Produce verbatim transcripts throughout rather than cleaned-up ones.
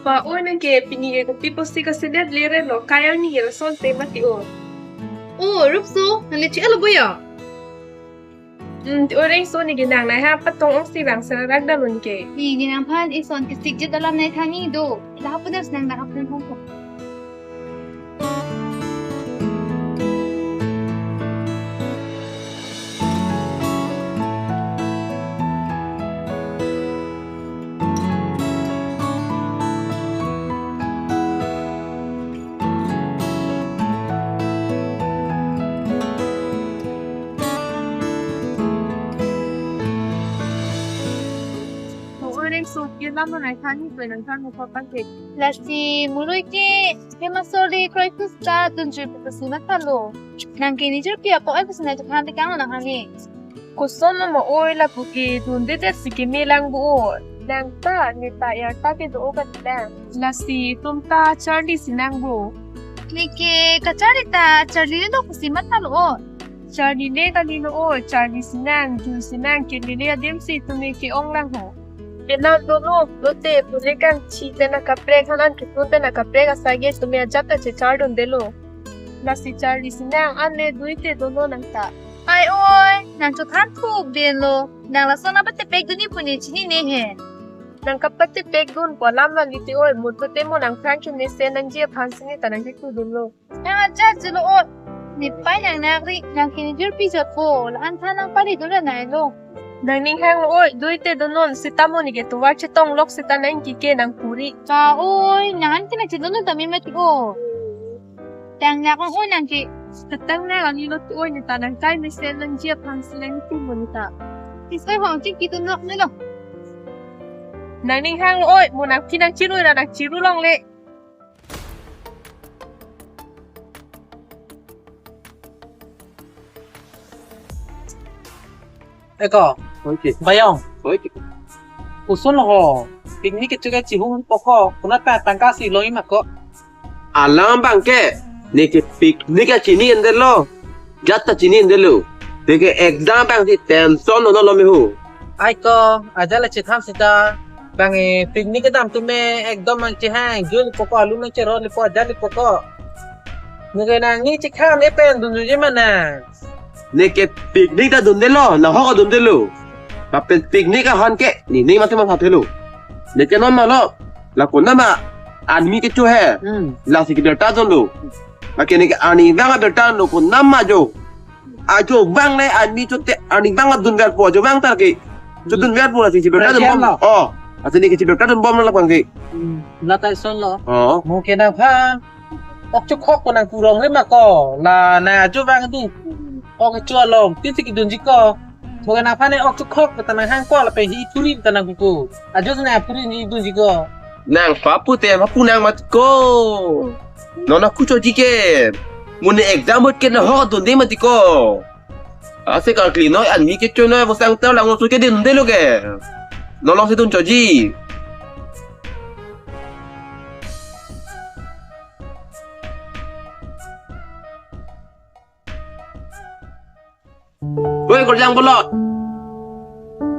Pa-oi, nangke pini ke kopi pusi kasedet lere lo, kayang ni ke lason te mati o. O, Rupso, nangli chi alo boya? Hmm, ti-oi Rengso, neke nang nai ha patong ongsi vang serarak dalo neke. Neke nangphan ison kesik jet alam nai thani do. Lahap punas nang lahap nang hong kong. Mo-oi Rengso, ke lam nai thani pe nang than mo papa ke. Lasi murui ke, ke masoli kroi kusta dunjui pe kusi matha lo. Nangke nijor pi apo ai kusi nai than te kang nang hani. Koson lo mo-oi, lapu ke dundedet si keme lang bo-o. Nang ta, ne ta, ya ta kedo-o kati lang. Lasi itum ta charli si nang bo. Neke kacharli ta, charlile lo kusi matha lo-o. Charlile kali lo-o, charli si nang, jui si nang, kelele adim si itum ke ong lang ho. Penap dolo, lote pule kangchi te nangkaprek, han an ketun te nangkaprek asai ke itum ajat ta chechar dundelo. Lasi charli si nang, an le dui te dolo nang ta. Ai-oi, nang chothan thuk delo. Nang lason apatepek dun-i pu ne chinine he. Nang kapatepek dun pu alam kali ti-oi, mo to te mo nangphan kemesen nangji aphan si ne ta nang kiku dunlo. Nang ajat je lo-oi. Nepei nang nangri, nangke nijor pi jotpo, la-an than nang pali dun ra nai lo. Nangning hang lo-oi, dui te dunnon, seta mo neke tovar chetong lok seta nang kike nang puri. Pa-oi, nang an ke nang chedun ta me mati o. Tang nang ong-oi nangke. Katang nang ani lo ti-oi, ne ta nangkai mesen nangji aphan si nang tu mo ne ta. Isoi hong chingki tu nok ne lo. Nangning hang lo-oi, mo nangphi nang chirui ra nang chiru longle. Eko. Oi, ki. Bayong. Oi, ki. Koson lo ho. Picnic kecho ke chihung poko. Konat pa tangka si lo-i ma ko. Alam abang ke, neke picnic kachini endetlo. Jat ta chini endetlo. Neke ekdam abang si tension lo no lo me hu. Ai ko, ajat le chetham seta. Bang e picnic kedam atum me ekdam mang chehang, jun poko alu nang cherot lipo ajat lipo ko. Neke nangning chekham e pen dunjui je ma nang. Neke picnic ta dundelo, nahok dundelo. Lapen picnic ahan ke, nening mati ma phathelo. Neke non ma lo, la konat ma, arni kecho he. Hmm. Lasi ke birta dunlo. Lake neke arni abang birta dunlo, konat ma jo. Ajo abang le arni chote arni abang dunverpo, ajo abang ta ke. Chodunverpo lasi chibirta dunbom. Lo. Oh, lasi neke chibirta dunbom la abang ke. Hmm, la ta ison lo. Oh. Mo ke nangphan ok chokhok ko nang kurong re ma ko. La nang ajo abang dun. Ok kecho along, tin si kedunji ko. Mo ke nangphan ne ok chokhok ko ta nang hang ko lapen hi puri ta nang kuku. Ajo si nang puri ne dunji ko. Nang papu te papu nang mati ko. Non aku choji ke. Mo ne exam hot ke nahok dunde mati ko. Ase karkli noi arni kecho noi bosang ter lang su ke dundelo ke. Non along si dun choji. Oi, korjang bolot.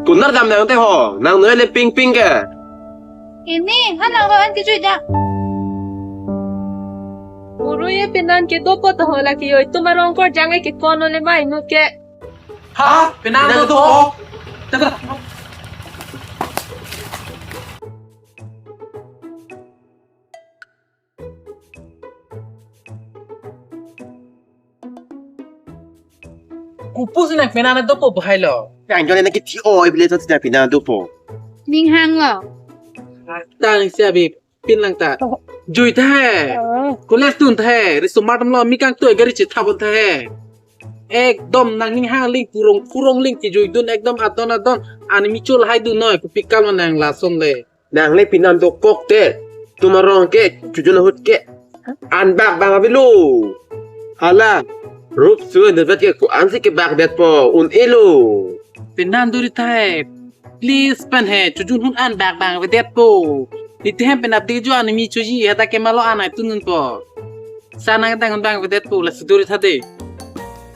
Konat dam nang te ho, nang noi le ping ping ke. Ini, han nang ro an kejui da. Guru ye penan ke dopo to ho lake oi, itum arong korjang le ke kono le mai nu ke. Ha, penan do dopo. Teka. Kopusi nang penan dopo bahai lo. Nang jone nang kithi oi bile to tina penan dopo. Ning hang lo. Tang si abi pin lang ta. Jui ta he. Oh. College dun ta he. Riso matam lo mi kangtui gari chethap ta he. Ekdom nangning hang ling purong purong ling kejui dun ekdom adon adon. Arni michol hai dun noi kopi kal ma nang lason le. Nang le penan dokok te. Tum arong ke, chojun ahut ke. An bak bang avelo. Hala, rup su-en det ke ko-ansi kebak detpo, un-elo. Penan duri thai. Please pen he, chojun ahut an bak bang avedetpo. Niti hem pen abdi jo an mi choji, hata ke malo an ai tunun po. Sana tang bang avedetpo, la suduri thade.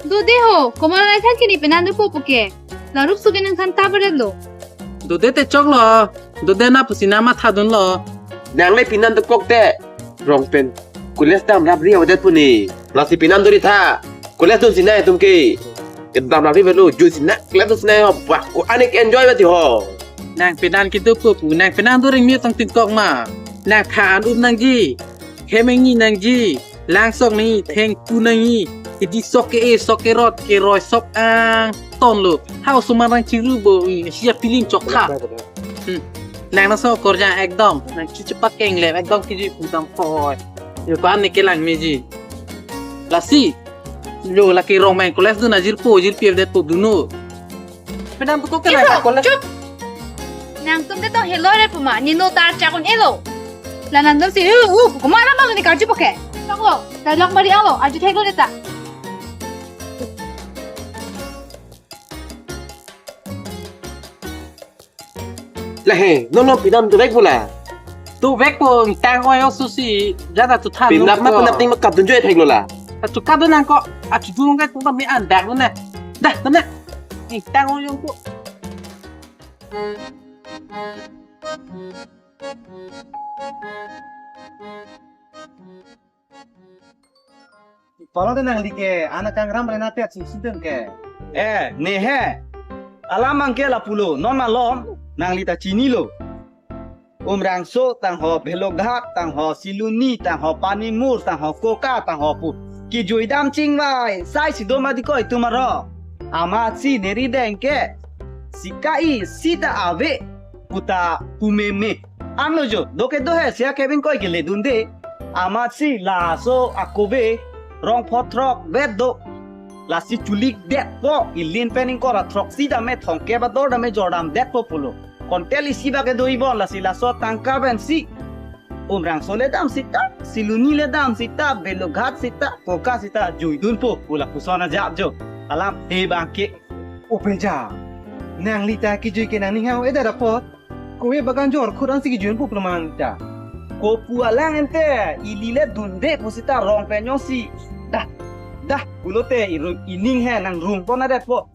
Dode ho, komat arai than ke ne penan dopo puke. La rup su ke nangthan ta beredetlo. Dode te choklo, dode na pusi na matha dunlo. Nang le penan dokok te, rong pen. College damrapri avedet pu ne. Lasi penan duri tha. College dunsi nai tum ke. Kedamrapri avelo, juisi nai, college dunsi nai, bah, ko-an ke enjoy mati ho. Nang penan kedo po pu, nang penan duri mi tong tingkok ma. Nang tha an up nangji. Hem ingni nangji. Langsok nangji, thengpu nangji. Kedi sok ke-e, sok kerot, keroi sok angtonlo. Ha osomar nang chiru bo, hmm, sia film chok tha. Hmm. Nang na so korja ekdom. Nang chuchupak kenglem, ekdom kiji pudam poi. Yo ko-an ne kelang meji. Lasi. Yo lake rong meng college dun ajirpo, jirpi avedetpo dunnon. Penan dokok ke. Ito, nang college. Chup! Nangtum te tong heloi re puma, ne no ta chak un-elo. La nangtum si, uh, uh, komat alam ne karju puke. Choklo, dialogue mari alo, arju theklo neta. La he, non non penan dovek bola. Dovek po, tang oi osu si, jada tu than. Penap ma, penap ting ma kadun jo theklo la. Atu kadun nangkok, atu dun ke tu ta me an dak na. Dah, mana? Tang oi ko. Palo te nangli ke, anak kangram rena te achi sideng ke. Eh, ne he. Alam abang ke lapulo, non malom, nangli ta chinilo. Umrangso tangho, Bheloghat tangho, Siloni tangho, Panimur tangho, Koka tangho pu. Kejui dam chingvai, sai si do ma dikoi tum aro. Amatsi neri deng ke. Sika-i sita ave puta pumeme. Anglo jo, do ke do he, sia kevin koi ke ledunde. Amatsi laso akove, rong photrok vet do. Lasi chulik detpo, ilin pen ingkoi ra throksi dame thongkep ador dame jordam detpo pulo. Kontel isi bak kedo ibon lasi laso tangka pensi. Umrangso le dam sita, Siloni le dam sita, Bheloghat sita, Koka sita, juidunpo, pu lapuson ajak jo. Alam he abang ke. Opeja, nangli ta kejui ke nangning hao eda dapot. Kove bagan jor khut ansi kejui pu pramang ta. Kopu alang ente, ili le dunde pusita rong penyong si. Dah, dah, pulote iru-, ining he nangrung pon adetpo.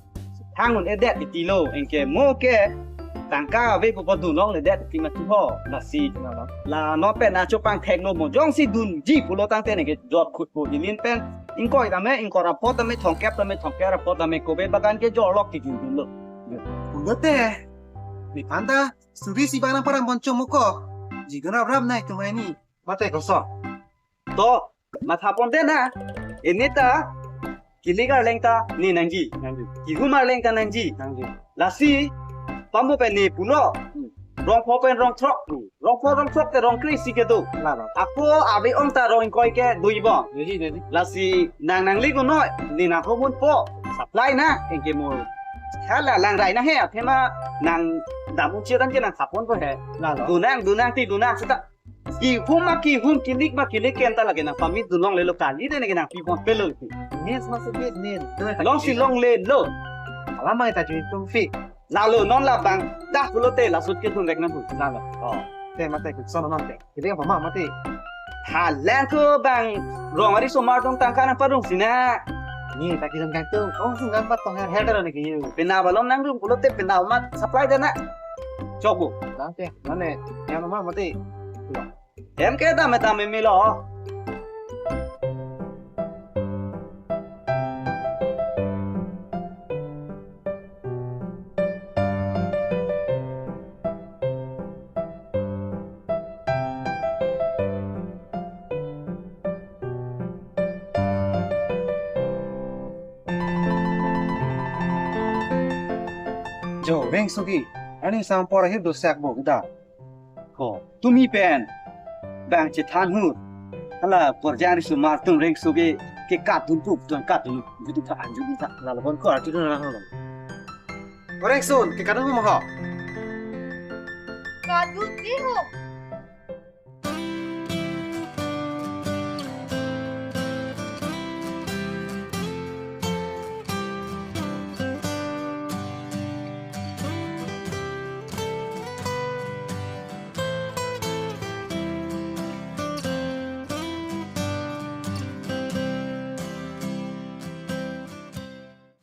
Thangun edet titilo, anke mo ke tangka ave pu po dunlongledet ti mati ho, lasi. La non pen na chopang theklo mo, jongsi dunji pulo tangte ne kejor khut pu ilin pen. Ingkoi tame, ingkoi ra pot tame, thongkep tame, thongkep ra pot tame, kove bagan kejor lok kejui dunlo. Pulote, nephan ta, suri si bana parang ponchong mo ko. Jidun raprap nai tumai ni. Mate koso. To, matha ponte na. Ini ta, kilik arleng ta ne nangji. Nangji. Kihum arleng ta nangji. Nangji. Lasi, pambo pen ne pulo. Hmm. Rong pho pen rong throk. Hmm. Rong pho rong throk te rong kre isi kedo. Lalo. Ako ave ong ta rong ingkoi kedo ibon. Jadi, jadi. Lasi nang nangli ko noi, ne nang homun po. Supply na, anke mo. Hala lang rai na he, athema nang damun chiran ke nang thapon po he. Lalo. Dunang, dunang ti dunang seta. Kihum ma kihum, kilik ma kilik ke anta lake nang pamit dunlonglelo, kali de ne ke nang pipon pelo. Yes, masuk ke ne. Longsi longlelo. Alam mai ta jui tum fi. Lalo non labang. Dah pulote lasut ke dun rek nang bu. Lalo. Oh. Te mate ke sono non te. Kede apa ma mate. Halang ko bang. Rong ari somar tong tangka nang parung sina. Ni ta kilang kang tu. Oh, sing kan pat tong her her ne ke yu. Pena balom nang rum pulote pena umat supply dana. Chok bu. Nang te. Mane. Yang ma mate. Hem ke dame dame melo. Jo, Rengsoke, aning sampor ahir dosak bo kita. Ko, tumi pen. Bang chethan hu. Hala korjang ri sumar tum Rengsoke ke katun pup, tun katun. Gitu ta anju gitu ta. Lalo kon ko arju na lang. Rengson, ke katun mo ho. Katun di ho.